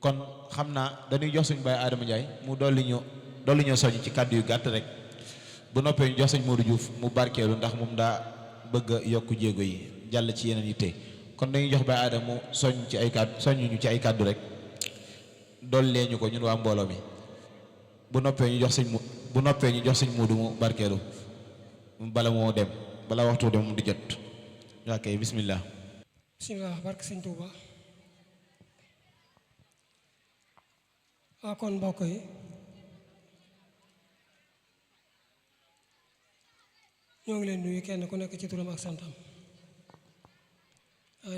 kon xam naa dañuy jox suñ Baye Adama Ndiaye mu dolli ñu soññ ci kàddu yu gàtt rek bu noppee ñu jox sëñ Modou Diouf mu barkeelu ndax moom daa bëgg a yokk jéego yi jàll ci yeneen yi tey kon dañuy jox Baye Adama mu soññ ñu ci ay kàddu rek dollee ñu ko ñun waa mbooloo mi bu noppee ñu jox sëñ Modou mu barkeelu bala moo dem bala waxtu dem mu di jot ok bismillah barke sëñ Touba. Kon mbokk yi ñoo ngi leen nuyu kenn ku nekk ci turam ak santam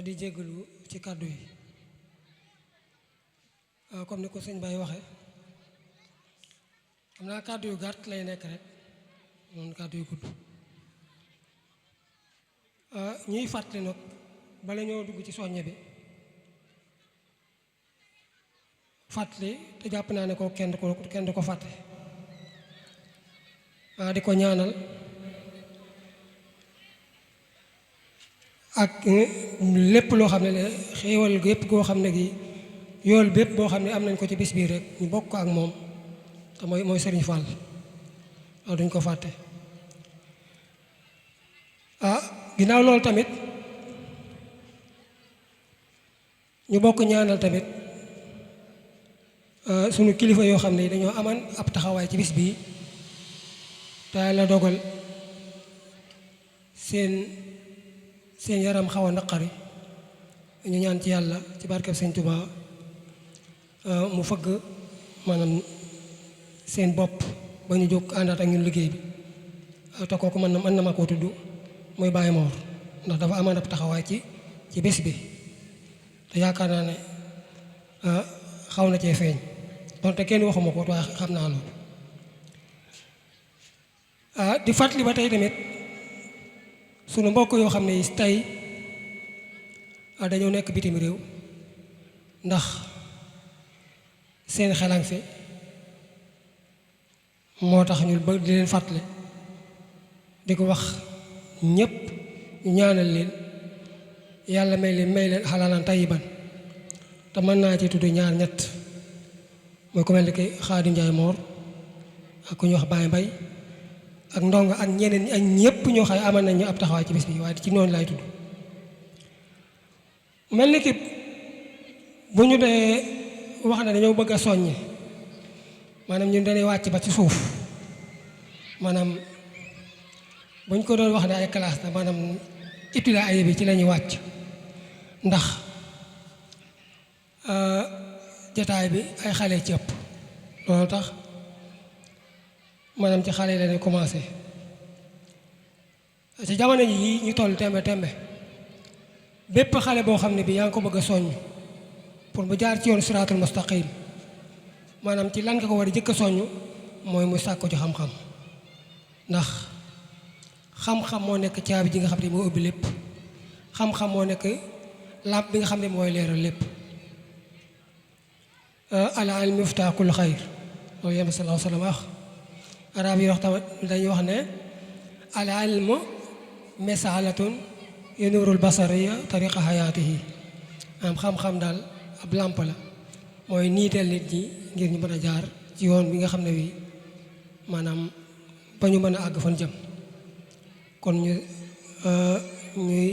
di jéggalu ci kàddu yi comme ni ko sëñ Baye waxe xam naa kàddu yu gàtt lay nekk rek noonu kàddu yu gudd ñuy fàttali nag bala ñoo dugg ci soññe bi fàttali te jàpp naa ne ko kenn du ko fàtte di ko ñaanal ak lépp loo xam ne xéewal gépp goo xam ne gi yool bépp boo xam ne am nañ ko ci bis bii rek ñu bokk ko ak moom te mooy Serigne Fall waaw duñ ko fàtte ginnaaw loolu tamit ñu bokk ñaanal tamit sunu kilifa yoo xam ne dañoo aman ab taxawaay ci bis bii te la dogal seen yaram xaw a naqari ñu ñaan ci yàlla ci barkeb Sëñ Tuubaa mu fëgg maanaam seen bopp ba ñu jóg àndaat ak ñun liggéey bi te kooku mën na ma koo tudd muy Baye Mor ndax dafa aman ab taxawaay ci bés bi te yaakaar naa ne xaw na cee feeñ donte kenn waxuma ko waaye xam naa loolu di fàttali ba tey tamit sunu mbokk yoo xam ne tey dañoo nekk bitim réew ndax seen xelang fi moo tax ñu bëgg di leen fàttali di ko wax ñépp ñu ñaanal leen yàlla may leen xalaalan tayiban te mën naa ci tudd ñaar ñett mooy ku mel ni ki Xaadim Njaay Moor ak ku ñuy wax Baye Mbay ak ndongo ak ñeneen ak ñépp ñoo xam ne amal nañ ñu ab taxawaay ci bis bi waaye ci noonu lay tudd mel ni ki bu ñu dee wax ne dañoo bëgg a soññe maanaam ñun dañuy wàcc ba ci suuf maanaam bu ñu ko doon wax ne ay classe la maanaam ibtidaay bi ci la ñuy wàcc ndax jataay bi ay xale ci ëpp loolu tax maanaam ci xale yi la ñuy commencé ci jamono yi ñu toll tembe bépp xale boo xam ne bi yaa ngi ko bëgg a soññ pour mu jaar ci yoon siraatul mustaqim maanaam ci lan nga ko war a jëkk a soññ mooy mu sàkku ci xam-xam ndax xam-xam moo nekk caabi ji nga xam ne moo ubbi lépp xam-xam moo nekk làmp bi nga xam ne mooy leeral lépp ala ilmi miftaa kulli xayr loolu yéen sallallahu alayhi wa sallam wax arab yi wax tamit dañuy wax ne ala ilmu misaalatun yanurul basariya tariqa hayaatihi am xam-xam daal ab làmp la mooy niiteel nit ñi ngir ñu mën a jaar ci yoon bi nga xam ne wi maanaam ba ñu mën a àgg fan jëm kon ñuy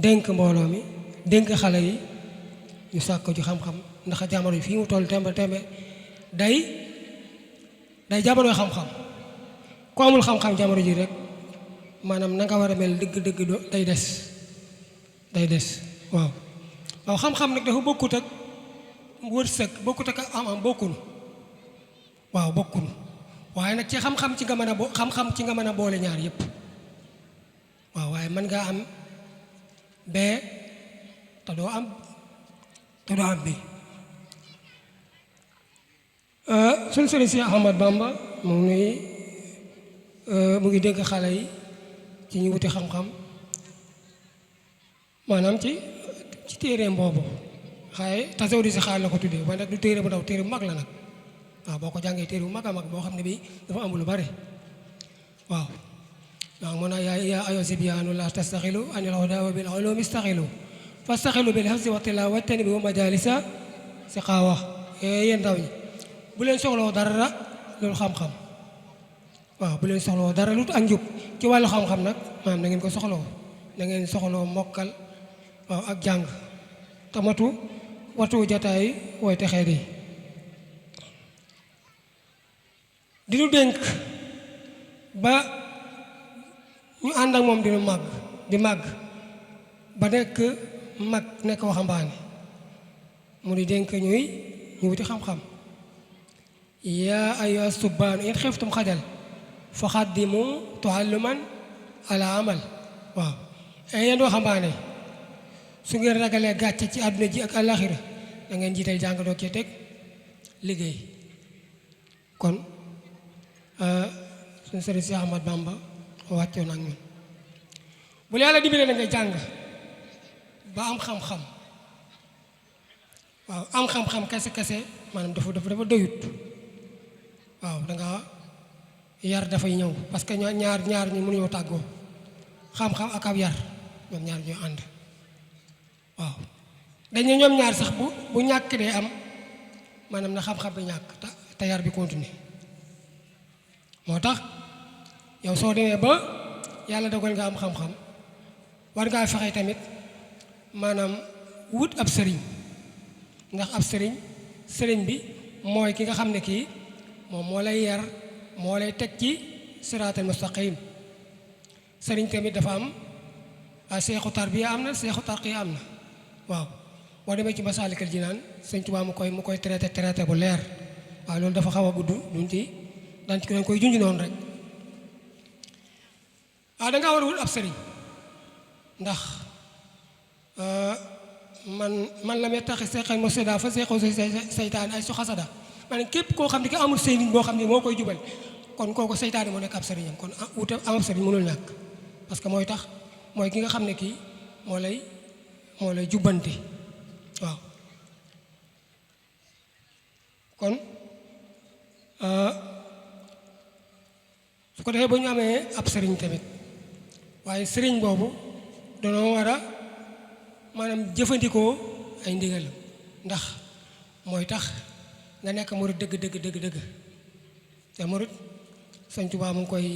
dénk mbooloo mi dénk xale yi ñu sàkk ci xam-xam ndax jamono yi fii mu toll tembe day jamono xam-xam ku amul xam-xam jamono ji rek maanaam na nga war a mel dëgg day des waaw xam-xam nag dafa bokkut ak wërsëg bokkut ak am bokkunu waaw bokkunu waaye nag ci xam-xam ci nga mën a boole ñaar yépp waaw waaye mën ngaa am bee te doo am bi suñu sëriñ si Ahmad Bamba mu ngi dégg xale yi ci ñu wuti xam-xam maanaam ci téereem boobu xaye tasaw di si xaal la ko tuddee waaye nag du téere bu ndaw téere bu mag la nag waaw boo ko jàngee téere bu mag a mag boo xam ne bi dafa am lu bari waaw mun a yaa ayo sibyaanu la tastaxilu anil hudaa wa bil ulumi istaxilu fastaxilu bil hifzi wa tilaawa wajtanibu majalisa si xaawa yéen ndaw ñi bu leen soxloo dara loolu xam-xam waaw bu leen soxloo dara lu ak njub ci wàllu xam-xam nag maanaam na ngeen ko soxloo na ngeen soxloo mokkal waaw ak jàng tamatu watu jataay wooy texee di nu dénk ba ñu ànd ak moom dinu màgg di màgg ba nekk mag nekk waxambaane mu di dénk ñuy ñu wuti xam-xam yaa ayyuha subbaan in xiftum xajal fa xaddimu tualluman ala amal waaw yéen waxambaane su ngeen ragalee gàcce ci àdduna ji ak àllaaxira da ngeen jiital jàng doo cee teg liggéey kon suñu sëriñ si Ahmad Bamba wàccoon ak ñun bu la yàlla dimbalee na nga jàng ba am xam-xam waaw am xam-xam kese maanaam dafa doyut waaw danga yar dafay ñëw parce que ñaar ñu mënuñoo tàggoo xam-xam ak ab yar ñoom ñaar ñoo ànd waaw dañu ñoom ñaar sax bu ñàkk dee am maanaam na xam-xam bi ñàkk te yar bi continuer moo tax yow soo demee ba yàlla dogal nga am xam-xam war ngaa fexe tamit maanaam wut ab sëriñ ndax ab sëriñ bi mooy ki nga xam ne kii moom moo lay yar moo lay teg ci siraatal mustaqim sëriñ tamit dafa am seexu tarbiya am na seexu tarqiya am na waaw boo demee ci Masaalikul Jinaan Sëñ Tuubaa mu koy traité bu leer waaw loolu dafa xaw a gudd dañ koy junj noonu rek dangaa war a wut ab sëriñ ndax man la may taxi seexal mo seda fa seexoo seytaan ay su xasada maanaam képp koo xam ne ki amul sëriñ boo xam ne moo koy jubal kon kooku seytaane moo nekk ab sëriñam kon wuta am ab sëriñ mënul ñàkk parce que mooy ki nga xam ne kii moo lay jubbante waaw kon su ko defee ba ñu amee ab sëriñ tamit waaye sëriñ boobu danoo war a maanaam jëfandikoo ay ndigal ndax mooy tax nga nekk murit dëgg te murit Sëñ Tuubaa mu ngi koy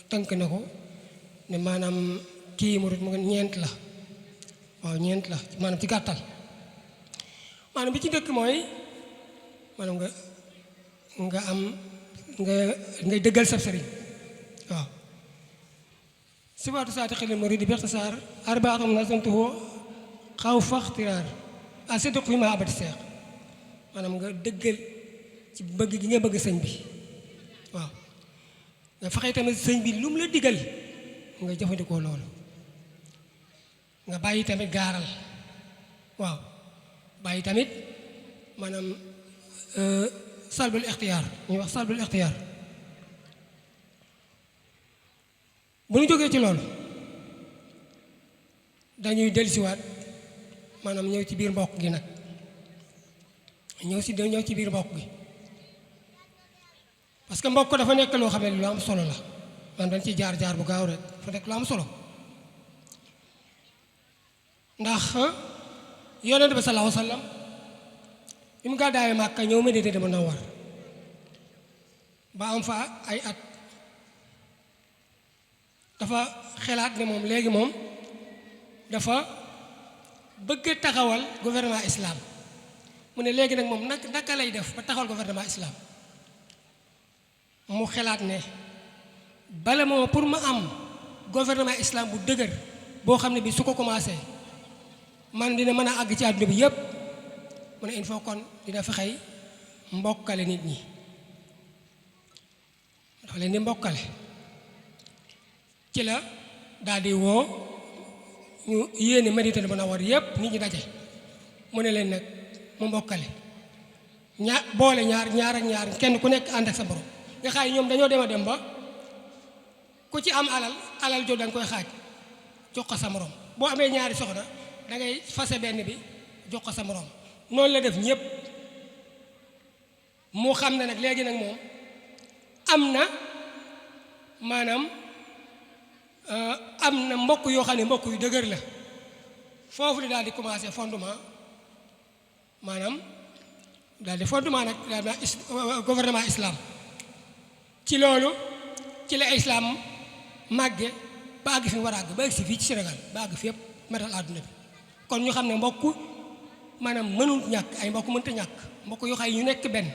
tënk na ko ne maanaam kii murit mu ngi ñeent la waaw ñeent la maanaam ci gàttal maanaam bi ci dëkk mooy maanaam nga am ngay dëggal sab sëriñ waaw sifaatu saati xilil muridi bi ixtisaar arbaatum nazamtuhu xaw faxtiraar a sidq fi ma abati seex maanaam nga dëggal ci bëgg gi nga bëgg sëñ bi waaw nga fexe tamit sëñ bi lu mu la digal nga jëfandikoo loolu nga bàyyi tamit gaaral waaw bàyyi tamit maanaam salbul ixtiyaar ñuy wax salbul ixtiyaar bu ñu jógee ci loolu dañuy dellusiwaat maanaam ñëw ci biir mbokk gi nag ñëw ci biir mbokk gi parce que mbokk dafa nekk loo xam ne lu am solo la man dañ ci jaar bu gaaw rek dafa nekk lu am solo ndax yonent bi sallallahu alayhi wa sallam bi mu gàddaayee Màkka ñëw Madina Munawwara ba am fa ay at dafa xelaat ne moom léegi moom dafa bëgg taxawal gouvernement islam mu ne léegi nag moom naka lay def ba taxawal gouvernement islam mu xelaat ne bala moom pour ma am gouvernement islam bu dëgër boo xam ne bi su ko commencé man dina mën a àgg ci àdduna bi yépp mu ne il faut kon dina fexey mbokkale nit ñi dafa leen di mbokkale ci la daal di woo ñu yéene Madina Munawwara yépp nit ñi daje mu ne leen nag mu mbokkale boole ñaar ak ñaar kenn ku nekk ànd ak sa borom nga xaay ñoom dañoo dem ba ku ci am alal jot da nga koy xaaj jox ko sa morom boo amee ñaari soxna da ngay fase benn bi jox ko sa morom noonu la def ñëpp mu xam ne nag léegi nag moom am na maanaam am na mbokk yoo xam ne mbokk yu dëgër la foofu la daal di commencé fondement maanaam daal di fondement nag daal gouvernement islam. ci loolu ci la islam màgge ba àgg fi mu war a àgg ba àgg si fii ci Sénégal ba àgg fi yëpp matal àdduna bi kon ñu xam ne mbokk maanaam mënul ñàkk ay mbokk mënta ñàkk mbokk yu xay ñu nekk benn.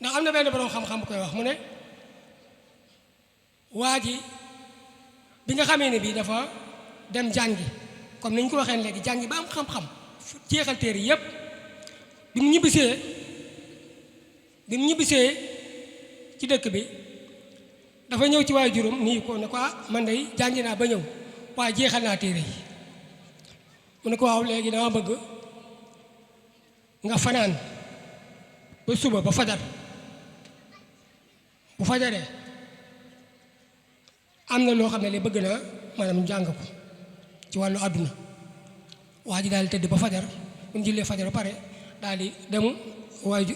ndax am na benn borom xam-xam bu koy wax mu ne waa ji bi nga xamee ne bii dafa dem jàngi comme ni ñu ko waxee léegi jàngi ba am xam-xam jeexal téere yépp bi mu ñibbisee ci dëkk bi dafa ñëw ci waajuram nii ko ne ko man day jàngi naa ba ñëw waaye jeexal naa téere yi mu ne ko waaw léegi dama bëgg nga fanaan ba suba ba fajar bu fajaree am na loo xam ne li bëgg naa maanaam jàng ko ci wàllu àdduna waa ji daal di tëdd ba fajar bu mu jullee fajar ba pare daal di dem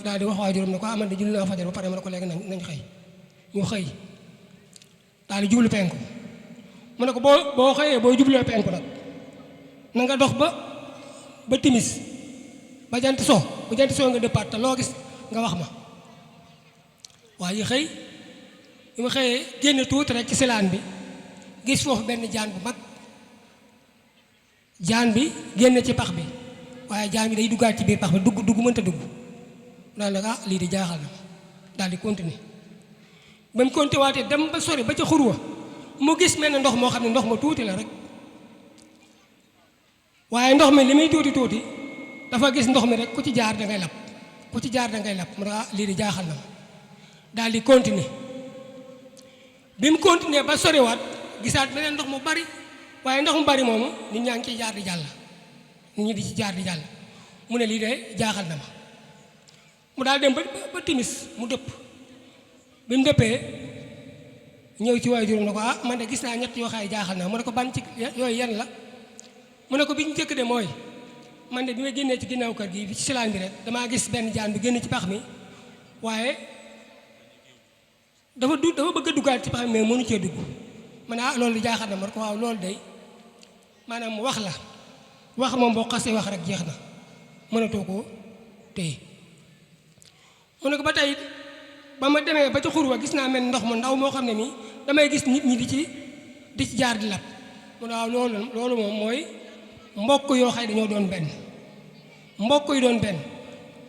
daal di wax waajuram ne ko man de julli naa fajar ba pare ma ne ko léegi nañ xëy ñu xëy daal di jublu penku mu ne ko boo xëyee boo jubloo penku nag na nga dox ba timis ba jant so bu jant soo nga départ te loo gis nga wax ma waa ji xëy bi ma xëyee génn tuuti rek ci silaan bi gis foofu benn jaan bu mag jaan bi génn ci pax bi waaye jaan bi day duggaat ci biir pax bi dugg mënta dugg daal nag lii di jaaxal na daal di continuer ba mu continuer waatee dem ba sori ba ca xurwa mu gis mel ne ndox moo xam ne ndox ma tuuti la rek waaye ndox mi li muy tuuti dafa gis ndox mi rek ku ci jaar da ngay lab ku ci jaar da ngay lab mu ne lii di jaaxal na ma daal di continuer bi mu continuer ba soriwaat gisaat beneen ndox mu bari waaye ndox mu bari moomu nit ñaa ngi ciy jaar di jàll nit ñi di ci jaar di jàll mu ne lii de jaaxal na ma mu daal dem ba timis mu dëpp bi mu dëppee ñëw ci waajuram ne ko man de gis naa ñett yoo xaay jaaxal na mu ne ko ban ci yooyu yan la mu ne ko bi ñu njëkk de mooy man de bi ma génnee ci ginnaaw kër gi ci silaan bi rek damaa gis benn jaan bi génn ci pax mi waaye dafa bëgg a duggaat ci pax mi mais mënu cee dugg ma ne loolu jaaxal na ma ko waaw loolu day maanaam wax la wax moom boo xasee wax rek jeex na mënatoo koo téye mu ne ko ba tey ba ma demee ba ci xurwa gis naa mel ndox mu ndaw moo xam ne nii damay gis nit ñi di ci jaar di lab mu ne waaw loolu moom mooy mbokk yoo xay dañoo doon benn mbokk yi doon benn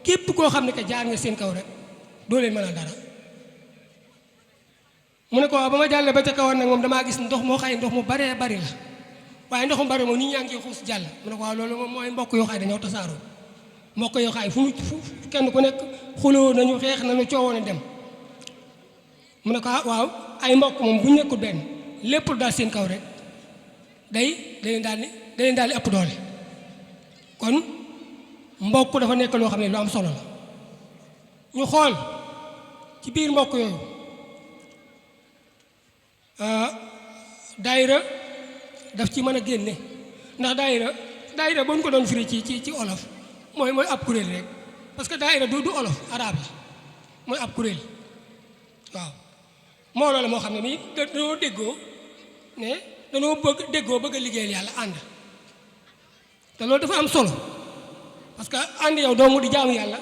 képp koo xam ne que jaar nga seen kaw rek doo leen mën a dara mu ne ko waaw ba ma jàllee ba ca kawoon nag moom damaa gis ndox moo xay ndox mu baree bari la waaye ndox mu bari moom nit ñaa ngi xuus jàll mu ne ko waaw loolu moom mooy mbokk yoo xay dañoo tasaaroo mbokk yoo xay fu kenn ku nekk xuloo nañu xeex nañu coowoo dem mu ne ko waaw ay mbokk moom bu ñu nekkul benn lépp daal seen kaw rek day daal di ëpp doole kon mbokk dafa nekk loo xam ne lu am solo la ñu xool ci biir mbokk yooyu daayira daf ci mën a génne ndax daayira boo ñu ko doon firi ci olof mooy ab kuréel rek parce que daayira du olof arabe la mooy ab kuréel waaw moo loolu moo xam ne nii dañoo déggoo ne dañoo bëgg a liggéeyal yàlla ànd te loolu dafa am solo parce que ànd yow doomu di jaamu yàlla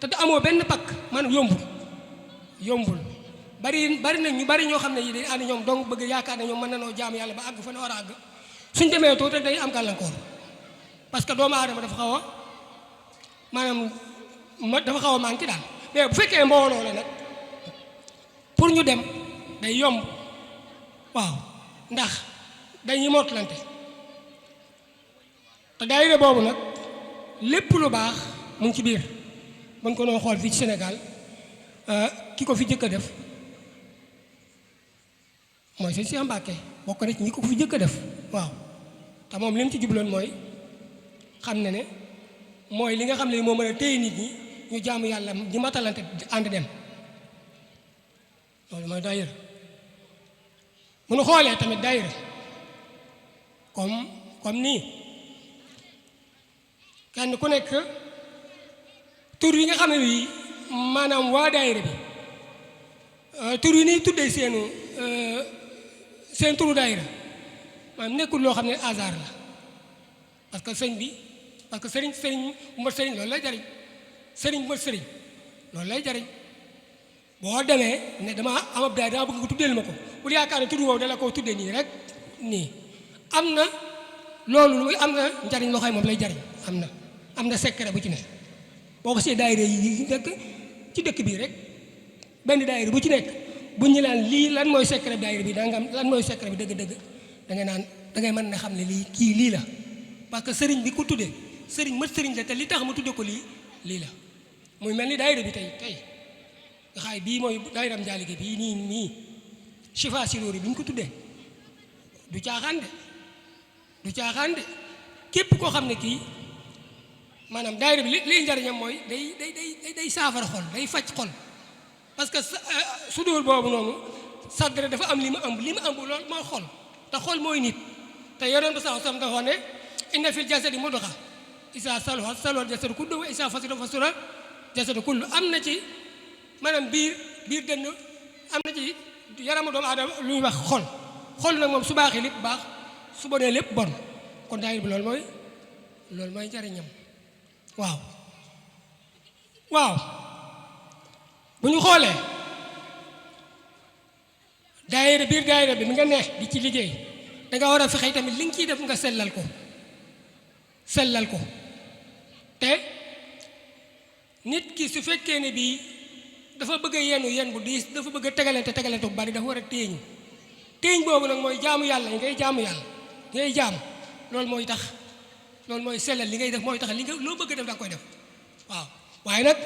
te da amoo benn pakk man yombul bari na ñu bari ñoo xam ne yi day ànd ñoom donc bëgg yaakaar ne ñoom mën nanoo jaamu yàlla ba àgg fa ne war a àgg suñ demee tuuti day am gàllankoor parce que doomu aadama dafa xaw a maanaam dafa xaw a manqué daal mais bu fekkee mbooloo la nag pour ñu dem day yomb waaw ndax dañuy mottalante te daayira boobu nag lépp lu baax mu ngi ci biir mën ko noo xool fii ci Sénégal ki ko fi jëkk a def mooy sëñ Cheikh Mbacke bokk na ci ñi ko fi jëkk a def waaw te moom li mu ci jubloon mooy xam ne mooy li nga xam ne moo mën a téye nit ñi ñu jaamu yàlla ñu matalante ànd dem loolu mooy daayira mu nu xoolee tamit daayira comme nii kenn ku nekk tur yi nga xam ne bii maanaam waa daayira bi tur yi nii tuddee seen turu daayira maanaam nekkul loo xam ne hasard la parce que sëñ bi parce que sëriñ bu mat sëriñ loolu lay jariñ sëriñ bu mat sëriñ loolu lay jariñ boo demee ne dama am ab daay dama bëgg nga tuddeel ma ko bul yaakaar ne tudd woowu dala koo tuddee nii rek nii am na loolu am na njariñ loo xam moom lay jariñ am na secret bu ci ne boo ko see daayira yi nekk ci dëkk bii rek benn daayira bu ci nekk bu ñu naan lii lan mooy secret daayira bi danga am lan mooy secret bi dëgg-dëgg da ngay naan da ngay mën na xam ne lii kii lii la parce que sëriñ bi ko tuddee sëriñ mat sëriñ la te li tax mu tuddee ko lii la muy mel ni daayira bi tey nga xaay bii mooy daayiram njaalige bii nii Chifa Silori bi ñu ko tuddee du caaxaan de képp koo xam ne kii maanaam daayira bi liy njariñam mooy day saafara xol day faj xol parce que sudóor boobu noonu sadre dafa am li mu ëmb loolu mooy xol te xol mooy nit te yonent bi sax sam dafa ne inna fil jasadi mudxa isa saluhat saluhat jasadu kullu wa isa fasada fasada jasadu kullu am na ci maanaam biir dënn am na ci yaramu doomu aadama lu ñuy wax xol nag moom su baaxee lépp baax su bonee lépp bon kon daayira bi loolu mooy njariñam waaw bu ñu xoolee biir daayira bi mi nga neex di ci liggéey danga war a fexe tamit li nga ciy def nga sellal ko te nit ki su fekkee ne bii dafa bëgg a yen bu diis dafa bëgg a tegalante bu bari dafa war a téeñ boobu nag mooy jaamu yàlla ngay jaamu loolu mooy sellal li ngay def mooy tax li nga loo bëgg a def da nga koy def waaw waaye nag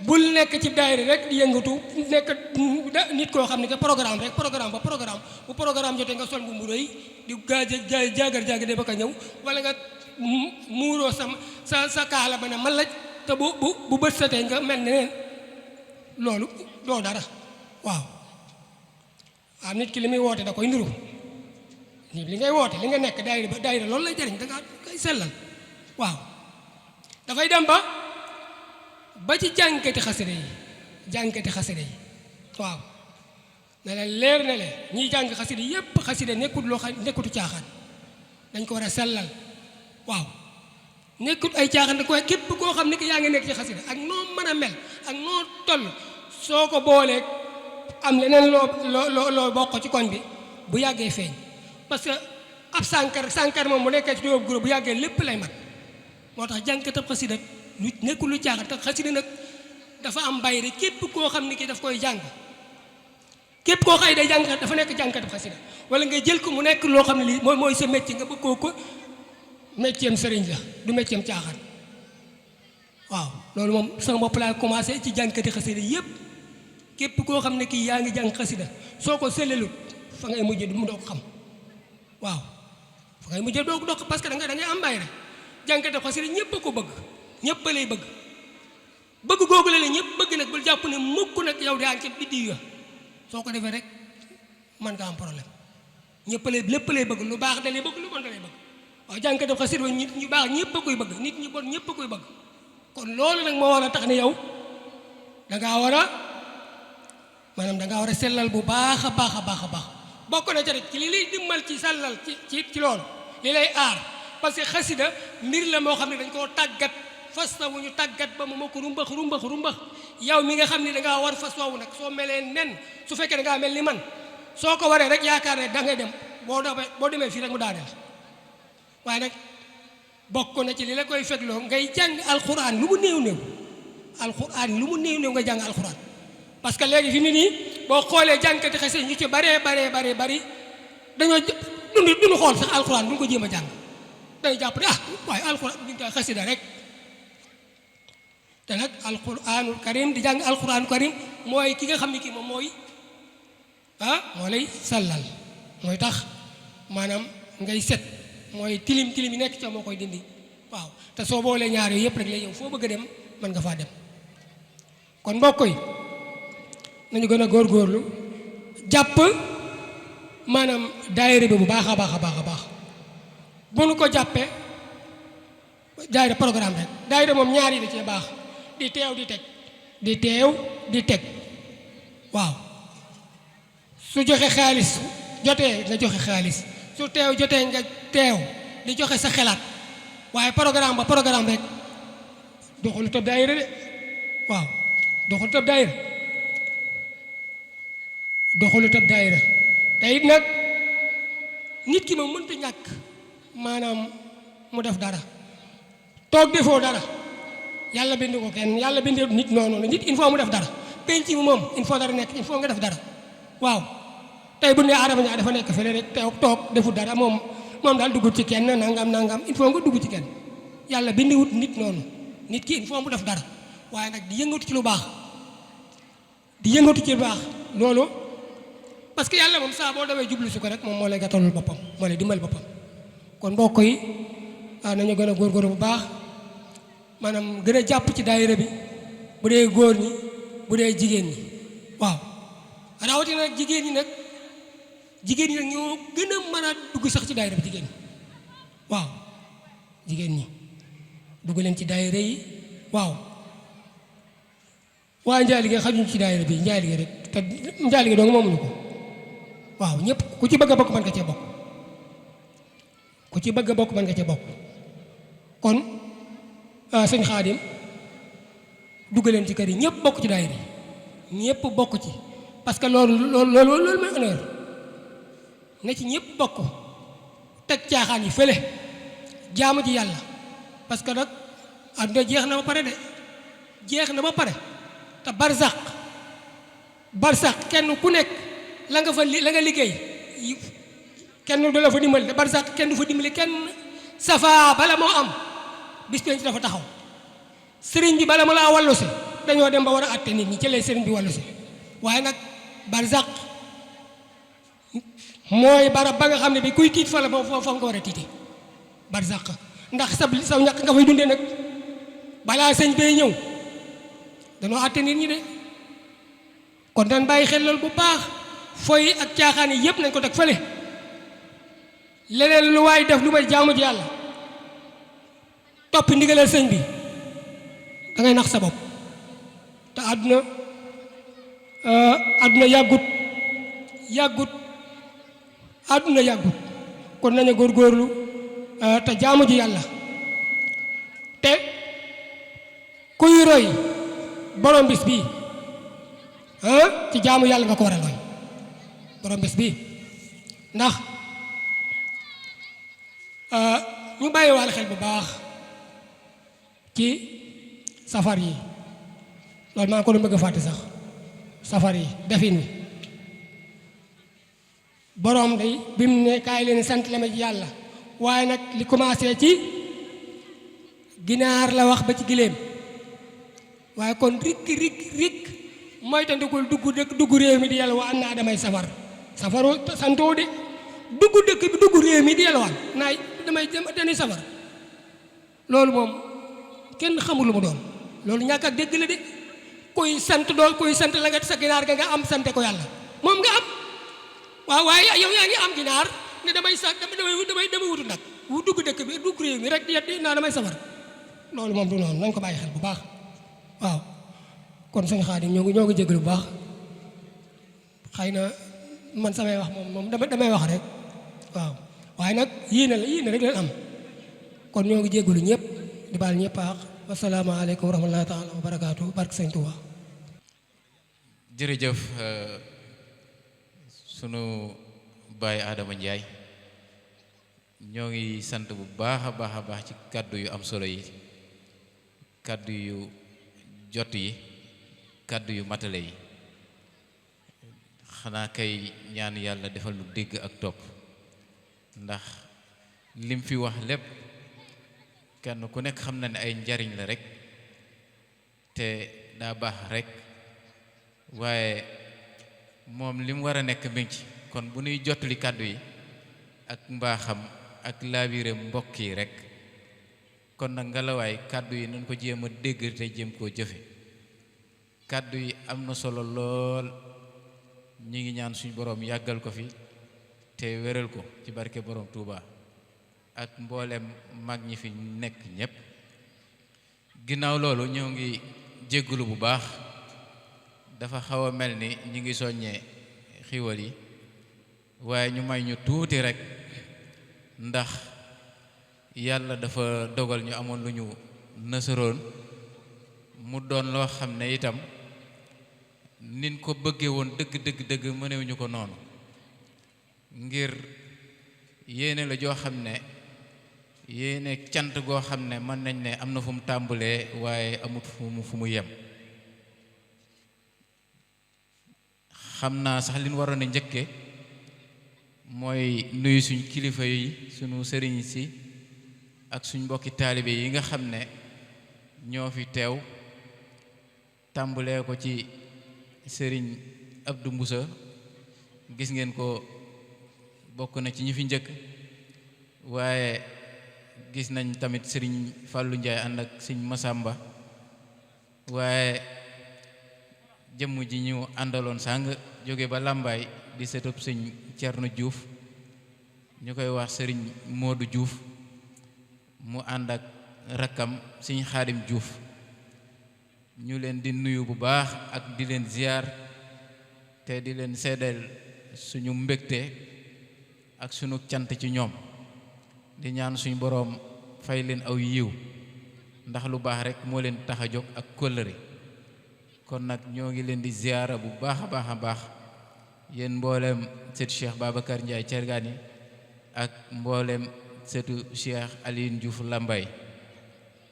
bul nekk ci daayira rek di yëngatu nekk nit koo xam ne que programme bu programme jotee nga sol bu mu rëy di jaagar de ba ka ñëw wala nga muuroo sa kaala ba ne man laj te bu bët setee nga mel ne neen loolu doo dara waaw nit ki li muy woote da koy ndiru li ngay woote li nga nekk daayira loolu lay jariñ da nga koy sellal waaw dafay dem ba ci jànkati xasida yi waaw ne la leer ne le ñiy jàng xasida yépp xasida nekkutu caaxaan dañ ko war a sellal waaw nekkut ay caaxaan da koy képp koo xam ne que yaa ngi nekk ci xasida ak noo mën a mel ak noo toll soo ko booleeg am leneen loo bokk ci koñ bi bu yàggee feeñ parce que ab sànkar moom mu nekkee ci dóob groupe bu yàggee lépp lay mat moo tax jànkatab xasida lu nekkul lu caaxaan te xasida nag dafa am bayre képp koo xam ne ki daf koy jàng képp koo xëy day jàng dafa nekk jànkatab xasida wala nga jël ko mu nekk loo xam ne lii mooy sa métier nga bëgg ko métier am sëriñ la du métier am caaxaan waaw loolu moom sama bopp laa commencé ci jànkati xasida yépp képp koo xam ne kii yaa ngi jàng xasida soo ko sellalut fa ngay mujjee mu doo ko xam waaw fa ngay mujjee doo ko dox parce que da ngay am bayre jànkati xasida ñëpp a ko bëgg ñëpp a lay bëgg googu la ñëpp bëgg nag bul jàpp ne mukk nag yow daa ngi ci biddi ya soo ko defee rek mën nga am problème lépp lay bëgg lu baax da lay bëgg lu bon da lay bëgg waaw jànkati xasida nit ñu baax ñëpp a koy bëgg nit ñu bon ñëpp a koy bëgg kon loolu nag moo war a tax ne yow dangaa war a sellal bu baax a baax bokk na ca rek ci li lay dimbal ci sellal ci loolu li lay aar parce que xasida mbir la moo xam ne dañ koo tàggat fas wu ñu tàggat ba mu ma ko rumbax yow mi nga xam ne dangaa war fas woowu nag soo melee nen su fekkee dangaa mel ni man soo ko waree rek yaakaar ne da ngay dem boo demee fii rek mu daaneel waaye nag bokk na ci li la koy fegloo ngay jàng alxuraan lu mu néew nga jàng alxuraan parce que léegi fi mu nii boo xoolee jàngkati xasida ñu ci bari dañoo duñu xool sax alxuraan duñu ko jéem a jàng dañu jàpp ne waaye alxuraan duñu koy xasida rek te nag alxuraanul karim di jàng alxuraanul karim mooy ki nga xam ne kii moom moo lay sallal mooy tax maanaam ngay set mooy tilim yi nekk ca moo koy dindi waaw te soo boolee ñaar yooyu yëpp rek lay yow foo bëgg a dem mën nga faa dem kon mbokk yi nañu gën a góorgóorlu jàpp maanaam daayira bi bu baax a baax bu nu ko jàppee daayira programme rek daayira moom ñaar yi da cee baax di teew di teg waaw su joxe xaalis jotee nga joxe xaalis su teew jotee nga teew di joxe sa xelaat waaye programme rek doxalu tëb daayira de waaw doxalu tëb daayira te it nag nit ki moom mënta ñàkk maanaam mu def dara toog defoo dara yàlla bind ko kenn yàlla bind nit noonu nit il faut mu def dara penc mi moom il faut dara nekk il faut nga def dara waaw tey bu ne Adama Ndiaye dafa nekk fële rek toog deful dara moom daal dugg ci kenn nangam il faut nga dugg ci kenn yàlla bindiwut nit noonu nit ki il faut mu def dara waaye nag di yëngatu ci lu baax loolu parce que yàlla moom saa boo dawee jublu si ko rek moom moo lay gàttalul boppam moo lay dimbal boppam kon mbokk yi nañu gën a góorgóorlu bu baax maanaam gën a jàpp ci daayira bi bu dee góor ñi bu dee jigéen ñi waaw rawatina nag jigéen ñi nag ñoo gën a mën a dugg sax ci daayira bi jigéen ñi waaw jigéen ñi dugg leen ci daayira yi waaw waa njaalige xajuñ ci daayira bi njaalige rek te njaalige dong moomuñu ko waaw ñëpp ku ci bëgg a bokk mën nga cee bokk kon sëñ Xaadim dugg leen ci kër yi ñëpp bokk ci daayira yi ñëpp bokk ci parce que loolu mooy honneur na ci ñëpp bokk teg caaxaan yi fële jaamu ji yàlla parce que nag àdduna jeex na ba pare te barsax kenn ku nekk la nga liggéey kenn du la fa dimbali te barsax kenn du fa dimbali kenn safa bala moo am bis penc dafa taxaw sëriñ bi bala ma laa wallu si dañoo dem ba war a àtte nit ñi ci lay sëriñ bi wallu si waaye nag barsax mooy barab ba nga xam ne bi kuy tiit fa la foofu nga war a tiite barsax ndax sa ñàkk nga fay dundee nag balaa sëñ bee ñëw danoo àtte nit ñi de kon dañ bàyyi xel loolu bu baax fooy ak caaxaan yi yëpp nañ ko teg fële leneen lu waay def lu may jaamu ji yàlla topp ndigalal sëñ bi da ngay nax sa bopp te àdduna yàggut kon nañu góorgóorlu te jaamu ji yàlla te kuy roy borom bis bii ci jaamu yàlla nga ko war a roy borom bis bii ndax ñu bàyyi waale xel bu baax ci safar yi loolu maa ngi ko doon bëgg a fàtte sax safar yi defin wi borom day bi mu ne kaay leen sant la ma ci yàlla waaye nag li commencé ci ginaar la wax ba ci giléem waaye kon rik mooy tandikul dugg réew mi di yàlla waa an naa damay safaru santoo de dugg réew mi di yàlla waan naay dañuy safar loolu moom kenn xamul lu mu doon loolu ñàkk ak dégg la de kuy sant la nga sa ginaar ga nga am sante ko yàlla moom nga am waaw waaye yow yaa ngi am ginaar ne damay wutu nag wu dugg dëkk bi dugg réew mi rek di naa damay safar loolu moom du noonu nañ ko bàyyi xel bu baax waaw kon sëñ Xaadim ñoo ngi jégalu bu baax xëy na man samay wax moom damay wax rek waaw waaye nag yéene rek leen am kon ñoo ngi jégalu ñëpp di baal ñëpp ak wasalaamaaleykum wa rahmatullahi taala wa barakaatu barke sëñ Tuuba jërëjëf sunu baay Adama Ndiaye ñoo ngi sant bu baax a baax ci kàddu yu am solo yi kàddu yu jot yi kàddu yu matale yi xanaa kay ñaan yàlla defal nu dégg ak topp ndax lim fi wax lépp kenn ku nekk xam na ne ay njariñ la rek te daa baax rek waaye moom li mu war a nekk mi ci kon bu nuy jottali kàddu yi ak mbaaxam ak laabiire mbokk yi rek kon nag ngelawaay kàddu yi nañ ko jéem a dégg te jéem koo jëfe kàddu yi am na solo lool ñi ngi ñaan suñu boroom yàggal ko fi te wéral ko ci barke boroom Touba ak mboolem mag ñi fi nekk ñépp ginnaaw loolu ñoo ngi jéggulu bu baax dafa xaw a mel ni ñi ngi soññee xiwal yi waaye ñu may ñu tuuti rek ndax yàlla dafa dogal ñu amoon lu ñu nësaroon mu doon loo xam ne itam nin ko bëggee woon dëgg mënewuñu ko noonu ngir yéene la joo xam ne yéene cant goo xam ne mën nañ ne am na fu mu tàmbalee waaye amut fu mu yem. xam naa sax li ñu waroon a njëkke mooy nuyu suñ kilifa yi suñu sëriñ si ak suñ mbokki taalibe yi nga xam ne ñoo fi teew tàmbalee ko ci sëriñ Abdou Mbusa gis ngeen ko bokk na ci ñi fi njëkk waaye gis nañ tamit sëriñ Fallou Ndiaye ànd ak sëriñ Masamba waaye jëmm ji ñu àndaloon sàng jóge ba Lambaay di setub sëñ Cerno Diouf ñu koy wax sëriñ Modou Diouf mu ànd ak rakkam sëñ Xaadim Diouf ñu leen di nuyu bu baax ak di leen ziar te di leen seedeel suñu mbégte ak suñu cant ci ñoom di ñaan suñu boroom fay leen aw yiw ndax lu baax rek moo leen tax a jóg ak kóllëre kon nag ñoo ngi leen di ziara bu baax a baax yéen mbooleem sëtu Cheikh Babacar Ndiaye Thiergane ak mbooleem sëtu Cheikh Alioune Diouf Lambaye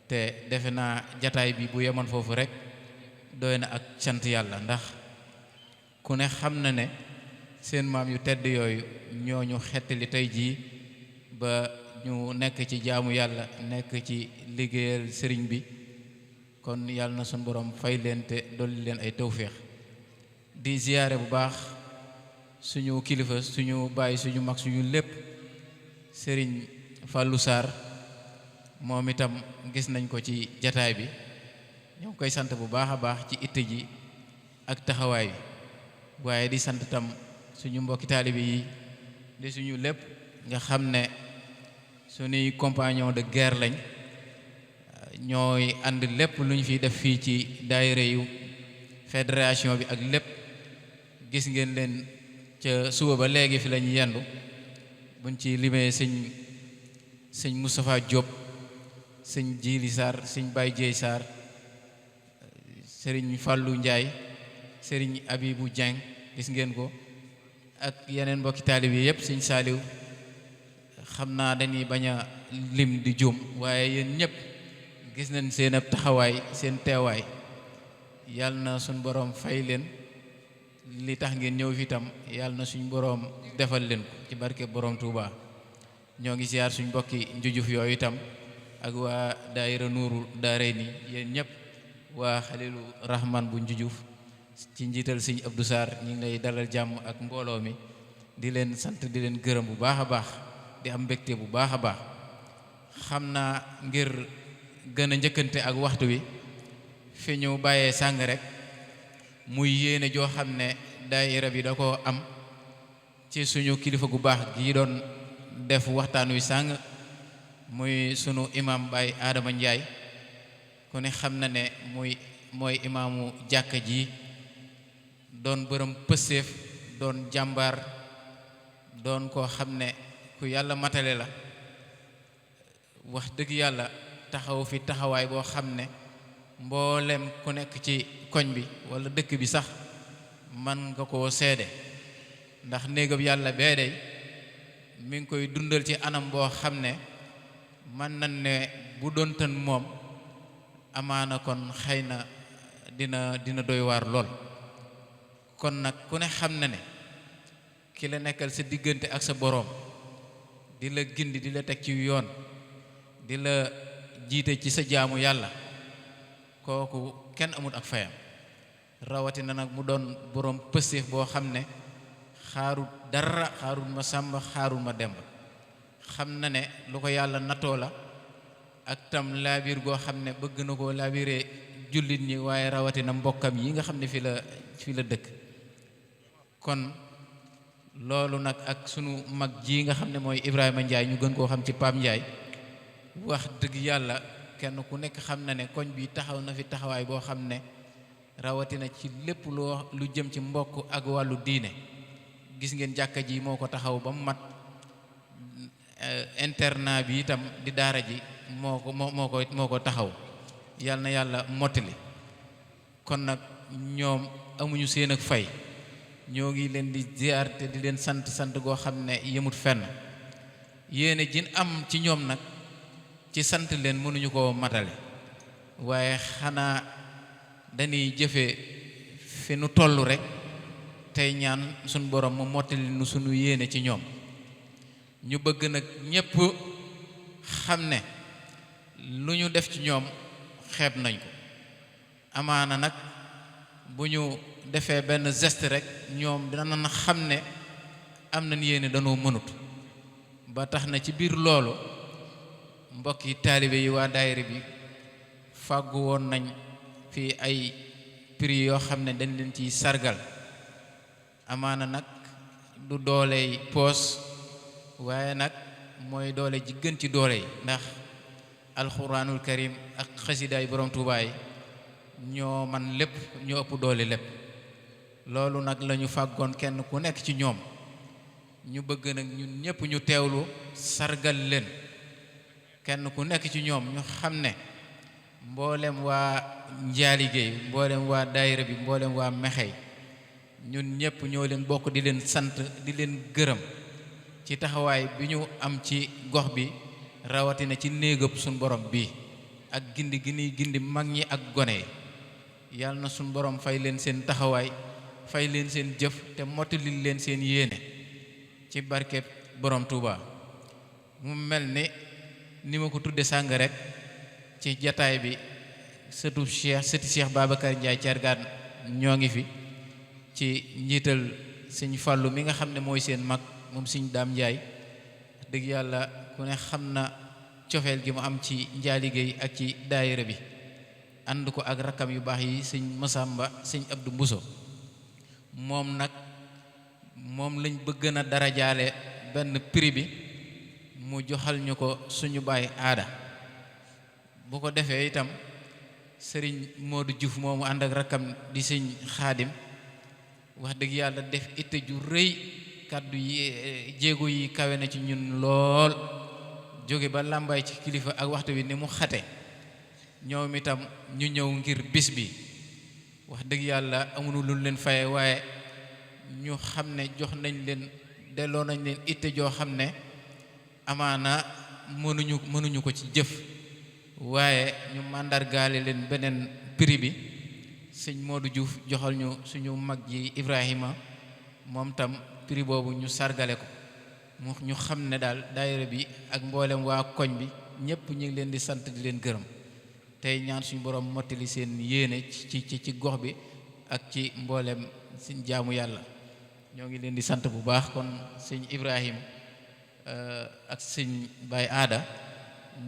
te defe naa jataay bi bu yemoon foofu rek doy na ak sant yàlla ndax ku ne xam na ne seen maam yu tedd yooyu ñooñu xettali tey jii ba ñu nekk ci jaamu yàlla nekk ci liggéeyal sëriñ bi kon yàlla na suñu borom fay leen te dolli leen ay tawféex di ziyaare bu baax suñu kilifa suñu bàyyi suñu mag suñu lépp sëriñ Fallou Sarr moom itam gis nañ ko ci jataay bi ñoo ngi koy sant bu baax a baax ci itte ji ak taxawaay bi waaye di sant tam suñu mbokki taalibe yi di suñu lépp nga xam ne suñuy compagnon de guerre lañ ñooy ànd lépp lu ñu fiy def fii ci daayira yu fédération bi ak lépp gis ngeen leen ca suba ba léegi fi lañu yendu buñ ci limee sëñ Moustapha Diop sëñ Jili Sarr sëñ Baye Dieye Sarr sëriñ Fallou Ndiaye sëriñ Abibou Dieng gis ngeen ko ak yeneen mbokki taalibe yi yëpp sëñ Saaliw xam naa dañuy bañ a lim di juum waaye yéen ñëpp gis nañ seen ab taxawaay seen teewaay yàlla na suñ boroom fay leen li tax ngeen ñëw fi tam yàlla na suñ boroom defal leen ko ci barke boroom Touba ñoo ngi siyaar suñ mbokki njujuf yooyu itam ak waa daayira Nuuru Daarayni yéen ñëpp waa Xalilu Rahman bu njujuf ci njiital sëñ Abdou Sarr ñu ngi lay dalal jàmm ak mbooloo mi di leen sant di leen gërëm bu baax a baax di am mbégte bu baax a baax xam naa ngir gën a njëkkante ak waxtu wi fi ñu bàyyee sàng rek muy yéene joo xam ne daayira bi da ko am ci suñu kilifa gu baax gi doon def waxtaan wi sàng muy sunu imam Baye Adama Ndiaye ku ne xam na ne mooy imaamu jàkka ji doon bërëm pëseef doon jàmbaar doon koo xam ne ku yàlla matale la wax dëgg yàlla taxaw fi taxawaay boo xam ne mboolem ku nekk ci koñ bi wala dëkk bi sax man nga koo seede ndax néegam yàlla bee day mi ngi koy dundal ci anam boo xam ne man nañ ne bu doon tën moom amaana kon xëy na dina doy waar lool kon nag ku ne xam na ne ki la nekkal sa diggante ak sa boroom di la gindi di la teg ci yoon di la jiite ci sa jaamu yàlla kooku kenn amut ak fayam rawatina nag mu doon boroom pëstéef boo xam ne xaarut dara xaarut ma sàmba xaarut ma demb xam na ne lu ko yàlla natoo la ak tam laabiir goo xam ne bëgg na koo laabiree jullit ñi waaye rawatina mbokkam yi nga xam ne fi la dëkk kon loolu nag ak sunu mag ji nga xam ne mooy Ibrahima Ndiaye ñu gën koo xam ci Pape Ndiaye wax dëgg yàlla kenn ku nekk xam na ne koñ bi taxaw na fi taxawaay boo xam ne rawatina ci lépp lu jëm ci mbokk ak wàllu diine gis ngeen jàkka ji moo ko taxaw ba mu mat internat bi itam di daara ji moo ko taxaw yal na yàlla mottali. kon nag ñoom amuñu seen ak fay, ñoo ngi leen di ziar te di leen sant goo xam ne yemut fenn. yéene jin am ci ñoom nag ci sant leen mënuñu koo matale, waaye xanaa dañuy jëfe fi nu toll rek tey ñaan suñ borom mu mottali nu sunu yéene ci ñoom. ñu bëgg nag ñépp xam ne lu ñu def ci ñoom xeeb nañ ko. amaana nag bu ñu defee benn geste rek ñoom dinañ xam ne am nañ yéene danoo mënut. ba tax na ci biir loolu mbokki taalibe yi waa daayira bi fàggu woon nañ fii ay prix yoo xam ne dañ leen ciy sargal. amaana nag du dooley poos, waaye nag mooy doole ji gën ci doole yi, ndax alxuraanul karim ak xasidaay borom Tuubaa yi ñoo man lépp, ñoo ëpp doole lépp. loolu nag lañu fàggoon kenn ku nekk ci ñoom. ñu bëgg nag ñun ñëpp ñu teewlu sargal leen, kenn ku nekk ci ñoom ñu xam ne mboolem waa njaaligéey, mboolem waa daayira bi, mboolem waa mexey, ñun ñëpp ñoo leen bokk di leen sant, di leen gërëm ci taxawaay bi ñu am ci gox bi, rawatina ci néegëb suñ borom bi ak gindi gi ñuy gindi mag ñi ak gone yi. yàlla na suñ borom fay leen seen taxawaay, fay leen seen jëf te mottali leen seen yéene ci barkeb borom Touba. mu mel ni ma ko tudde sàng rek ci jataay bi sëti Cheikh Babacar Ndiaye Thiergane ñoo ngi fi ci njiital sëñ Fàllu mi nga xam ne mooy seen mag, moom sëñ Daam Ndiaye. dëgg yàlla ku ne xam na cofeel gi mu am ci njaaligéey ak ci daayira bi, ànd ko ak rakkam yu baax yi sëñ Masamba, sëñ Abdou Mbuso. moom nag moom lañ bëgg na darajaale benn prix bi, mu joxal ñu ko suñu baay aada. bu ko defee itam sëriñ Modou Diouf moomu ànd ak rakkam di sëñ Xaadim, wax dëgg yàlla def itte ju rëy, kàddu yi jéego yi kawe na ci ñun lool, jóge ba làmbaay ci kilifa ak waxtu wi ni mu xate. ñoom itam ñu ñëw ngir bis bi, wax dëgg yàlla amuñu lu leen faye, waaye ñu xam ne jox nañ leen, delloo nañ leen itte joo xam ne amaana mënuñu ko ci jëf, waaye ñu màndargaale leen beneen prix bi. sëñ Modou Diouf joxal ñu suñu mag ji Ibrahima, moom tam prix boobu ñu sargale ko. ñu xam ne daal daayira bi ak mboolem waa koñ bi ñëpp ñu ngi leen di sant di leen gërëm, tey ñaan suñu borom mottali seen yéene ci gox bi ak ci mboolem suñ jaamu yàlla. ñoo ngi leen di sant bu baax. kon sëñ Ibrahima ak sëñ Baye Aada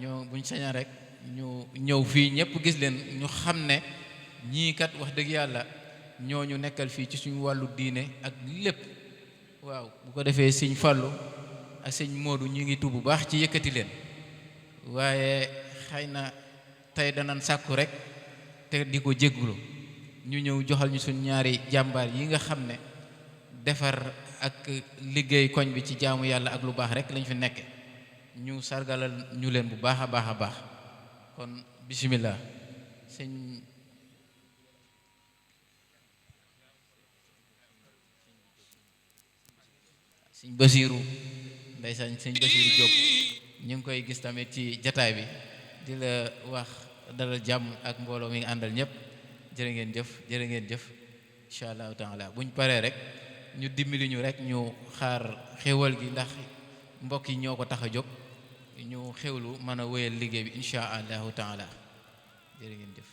ñoo buñ saña rek ñu ñëw fii ñëpp gis leen, ñu xam ne ñii kat wax dëgg yàlla ñoo ñu nekkal fii ci suñu wàllu diine ak lépp. waaw bu ko defee sëñ Fallou ak sëñ Modou ñu ngi tuub bu baax ci yëkkati leen, waaye xëy na tey danañ sàkku rek te di ko jéggulu ñu ñëw joxal ñu suñ ñaari jàmbaar yi nga xam ne defar ak liggéey koñ bi ci jaamu yàlla ak lu baax rek lañ fi nekke. ñu sargalal ñu leen bu baax a baax a baax. kon bismillah sëñ Basiiru, ndeysaan sëñ Basiiru Jóob ñu ngi koy gis tamit ci jataay bi, di la wax dalal jàmm ak mbooloo mi ngi àndal ñëpp. jërë ngeen jëf incha allahu taala. buñ paree rek ñu dimbali ñu rek ñu xaar xéwal gi, ndax mbokk yi ñoo ko tax a jóg, ñu xewlu mën a wéyal liggéey bi incha allahu taala. jërë ngeen jëf.